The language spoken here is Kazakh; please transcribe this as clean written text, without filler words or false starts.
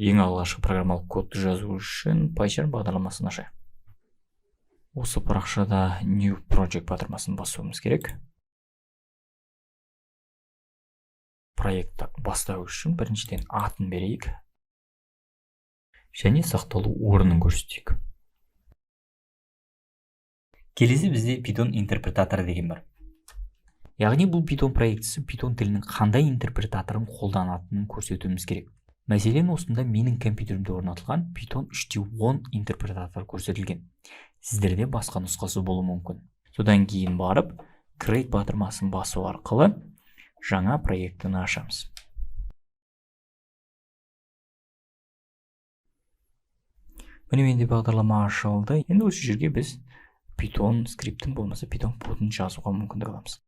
Ең алғашқы программалық кодты жазу үшін PyCharm бағдарламасын ашайық. Осы парақшада New Project батырмасын басуымыз керек. Проектті бастау үшін біріншіден атын берейік және сақталу орнын көрсетейік. Келесі бізде Python интерпретаторы деген бар. Яғни бұл Python проектісі Python тілінің қандай интерпретаторын қолданатынын көрсетуіміз керек. Мәселен, осында менің компьютерімде орнатылған Python 3.10 интерпретаторы көрсетілген. Сіздерде басқа нұсқасы болуы мүмкін. Содан кейін барып Create батырмасын басу арқылы жаңа проектіні ашамыз. Міне, менде бағдарлама ашылды. Енді осы жерге біз Python скриптін болмаса Python кодын жазуға мүмкіндік аламыз.